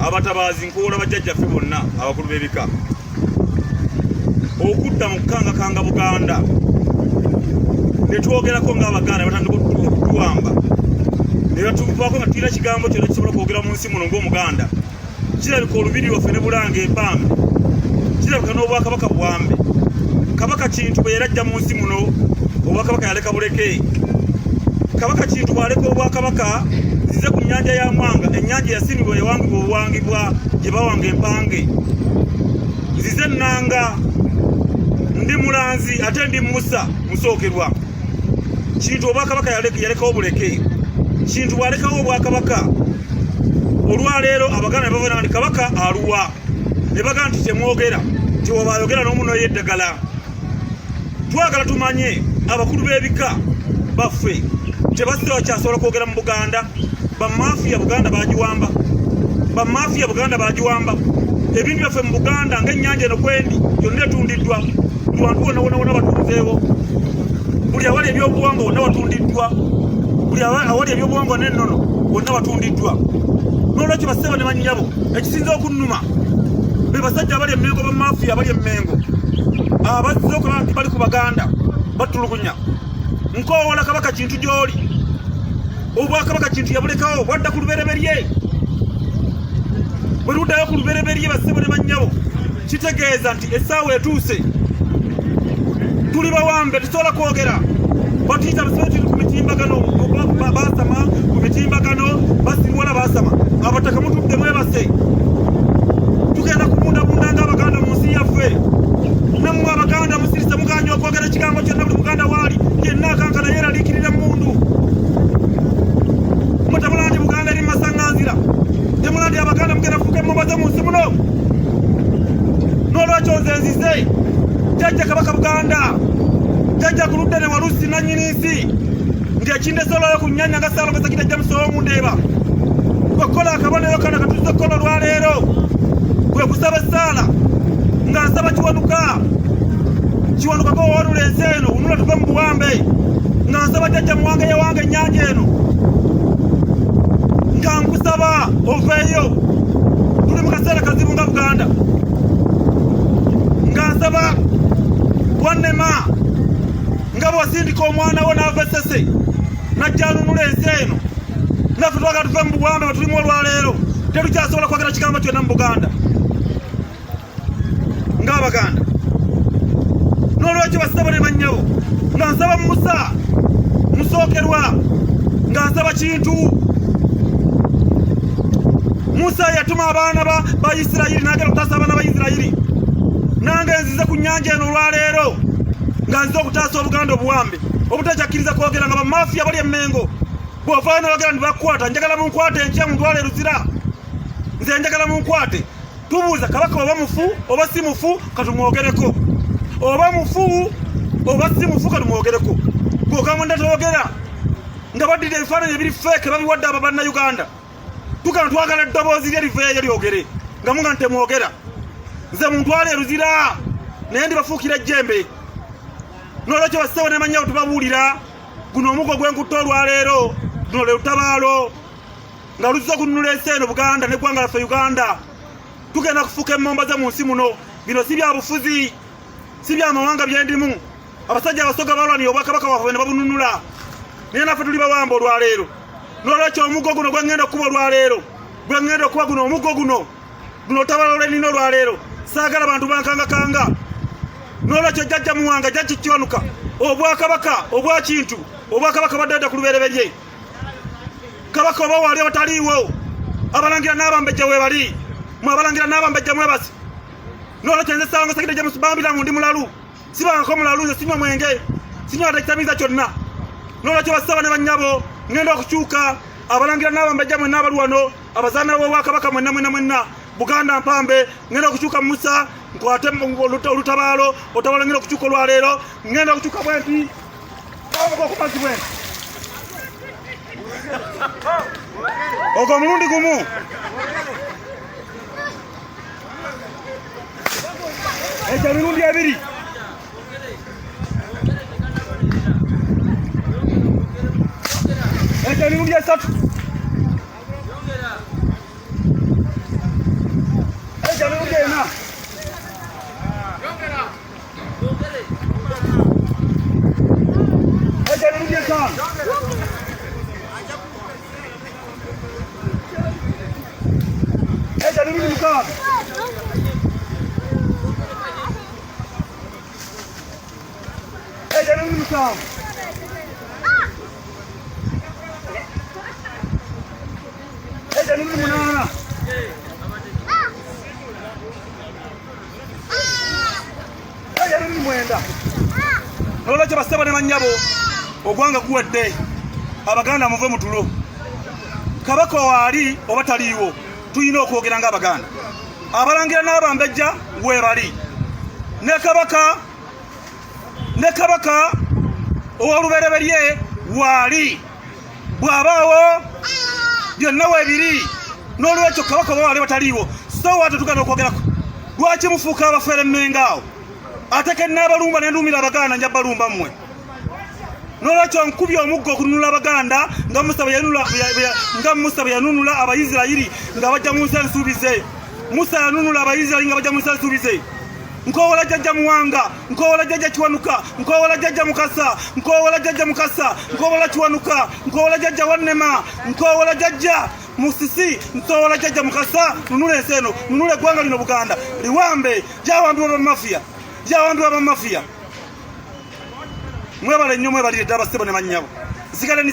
Abatabaazi, nkuwola bajjajjaffe bonna abakulu b'ebika okudda mu kukangakanga Buganda ne twogerako ng'Abaganda batandika okutuwamba ne batuvaako nga tulina kigambo kyonna kisobola kwogera mu nsi muno ng'Omuganda. Kirabika olubiri lwaffe ne Bulanga empambe, kirabika n'obwakabaka buwambe. Kabaka Kintu bwe yarajja mu nsi muno, obwakabaka yaleka buleke. Kabaka Kintu bw'aleka obwakabaka, nzize ku nnyanja ya Mwanga, ennyanja eyasimibwa yawangibwa obuwangibwa gye bawanga empange. Nzize nnanga, ndi mulanzi ate ndi Musa musookerwa. Kintu obwakabaka yalekawo buleke. Kintu bw'alekawo obwakabaka, olwaleero Abaganda ne bavana nti kabaka aluwa, ne bagamba nti temwogera, nti waba ayogera n'omunoyo eddagala. Twagala tumanye abakulu b'ebika baffe tebazze bakyasobola kwogera mu Buganda. Bamafiya Buganda bagiwamba, bamafiya Buganda bagiwamba. Ebintu byaffe mu Buganda ng'ennyanja eno kwendi yonna etundiddwa, buli wantu wonna wonna wonna batunzeewo, buli awali ebyobuwangwa wonna watundiddwa, buli awali ebyobuwangwa n'ennono wonna watundiddwa. N'olwekyo bassebo ne bannyabo, ekisinza okunnuma be basajja abali Emmengo, bamafiya abali Emmengo abazze okulaba nti bali ku Baganda batulugunya. Nkoowola Kabaka Kintu gy'oli, obwakabaka Kintu yabulekawo bwadda ku lubereberye. Bwe luddayo ku lubereberye, bassebo ne bannyabo, kitegeeza nti essaawa etuuse, tuli bawambe, tusobola kwogera. Batuyita basebe, tuli ku mitimbagano, basama ku mitimbagano, basirwala basama. Abataka mutudde mwebase, tugenda kubundabunda ng'Abaganda mu nsi yaffe. Nammwe Abaganda musirise, muganye okwogera ekigambo kyonna. Buli Muganda waali yenna akankana, yeeraliikirira mundu. Mwe temulaba nti Buganda eri mu masaŋŋanzira? Temulaba nti Abaganda mugenda kufuuka emmoboze mu nsi muno? N'olwekyo nze nzize, jjajja Kabaka Buganda, jjajja ku ludda ne Walusi nannyini nsi, nti ekindese olwayo ku nnyanja nga Ssaalongo Sakita James Owomundeeba, kwe kukola akabonero kano katuzze okukola olwaleero, kwe kusaba essaala nga nsaba Kiwanuka. Kiwanuka ko wanula ensi eno, unula tuve mu buwambe. Nga nsaba jjajja Muwanga yawanga ennyanja eno, nga nkusaba oveeyo, tuli mu kaseera kazibu nga Buganda. Nga nsaba Wannema, nga bw'osindika omwana wo n'ava Essese najja anunula ensi eno, naffe twagala tuve mu buwambe bwe tulimu olwaleero. Tetukyasobola kwogera kigambo kyonna mu Buganda ng'Abaganda. N'olwekyo bassebo ne bannyabo, nga nsaba Musa musookerwa, nga nsaba Kintu. Musa yatuma abaana ba Isirayiri n'agenda okutaasa abaana ba Isirayiri. Nange nzize ku nnyanja eno olwaleero nga nzize okutaasa Obuganda obuwambe obutakyakkiriza kwogera, nga bamafiya bali Emmengo. Bw'ovaayo n'oyogera nti bakukwata, njagala munkwate enkya muntwale Luzira. Nze njagala munkwate. Tubuuza kabaka oba mufu oba si mufu, katumwogereko. Oba mufu oba si mufu, katumwogereko. Gwogamba ndatogera nga baddira ebifaananyi ebiri fake babiwadde abo Bannayuganda. Tugamba twagala eddoboozi lye liveeyo lyogere, nga muga nti temwogera. Nze muntwale Eruzira, naye ndibafuukira ejjembe. N'olwekyo bassebo ne bannyabo, tubabuulira guno omugo gwenkutta olwaleero, luno lwe lutabaalo nga luzza okununula ensi eno Buganda n'eggwanga laffe Uganda. Tugenda kufuuka emmomboze mu nsi muno. Bino si bya bufuzi, si bya mawanga byendimu. Abasajja Abasoga balwanira obwakabaka bwaffe ne babununula, naye naffe tuli bawamba olwaleero. N'olwekyo omugo guno gwe ŋŋenda okukuba olwaleero, gwe ŋŋenda okuba guno omugo guno, guno otabala olwenina olwaleero, saagala bantu bankangakanga. N'olwekyo jjajja Muwanga, jjajja Kiwanuka, obwakabaka obwa Kintu, obwakabaka bwa ddada ku lubereberye, kabaka oba waali abataliiwo, abalangira n'abambejja weebali, mwe abalangira n'abambejja mwebasi. N'olwekyo nze Ssaalongo Sakita James Bambiramu, ndi mulalu, sibangako mulalu, nze sinywa mwenge, sinywa ate kitamiiza kyonna. N'olwekyo bassaba ne bannyabo, ŋŋenda okukyuka abalangira n'abambejja mwenna abali wano, abazaana b'obwakabaka mwenna mwenna mwenna, Buganda mpambe. Ŋŋenda okukyuka Musa nkwate olutabaalo, otabaalo ŋŋenda okukyuka olwaleero, ŋŋenda okukyuka bwenti okumazi bwenti ogwo omulundi gumu, ekyo emirundi ebiri, ekyo emirundi esatu. Ejja emirundi etaano. Ejja emirundi 6. Ejja emirundi 7. Ejja emirundi 8. Ejja emirundi 9. Nolwekyo bassebo ne bannyabo, ogwanga guwedde, Abaganda muve mu tulo. Kabaka waali oba taliiwo, tulina okwogera ng'Abaganda. Abalangira n'abambejja weebali, ne Kabaka ne Kabaka ow'olubereberye waali, bw'abaawo byonna weebiri. N'olwekyo Kabaka oba waali bataliiwo, so waate tugenda okwogerako. Lwaki mufuuka abafere mmenga awo? Ate ke nnaabalumba ne nduumira Abaganda, nja balumba mmwe. N'olwekyo nkubye omuggo okununula Abaganda nga Musa bwe yanunula, nga Musa bwe yanunula Abayisirayiri nga bajja mu nsi ensuubize. Musa yanunula Abayisirayiri nga bajja mu nsi ensuubize. Nkoowola Jjajja Muwanga, nkoowola Jjajja Kiwanuka, nkoowola Jjajja Mukasa, nkoowola Jjajja Mukasa, nkoowola Kiwanuka, nkoowola Jjajja Wannema, nkoowola Jjajja Musisi, nkoowola Jjajja Mukasa, nunula ensi eno, nunula eggwanga lino Buganda, liwambe, lyawambibwa bamafiya, lyawambibwa bamafiya. Mwebale nnyo, mwebalire ddala bassebo ne bannyabo. Nsigale ni